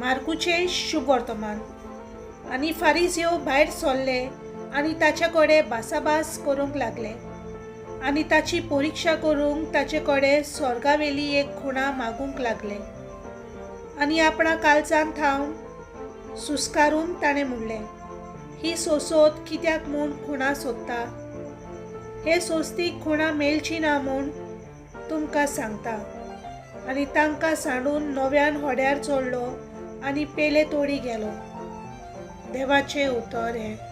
मार्कूचें शुभवर्तमान. आनी फारिजीव भायर सरले आनी ताचे कडेन भासाभास करूंक लागले आनी ताची परिक्षा करूंक ताचे कडेन स्वर्गावेली एक खुणा मागूंक लागले. आनी आपणा काळजान थावन सुस्कारून ताणें म्हणलें, ही सोसोत कित्याक म्हूण खुणा सोदता? हे सोस्तीक खुणा मेळची ना म्हूण तुमकां सांगता. आनी तांकां सांडून नव्यान होड्यार चडलो आनी पेले तोडी गेलो. देवाचें उतर हें.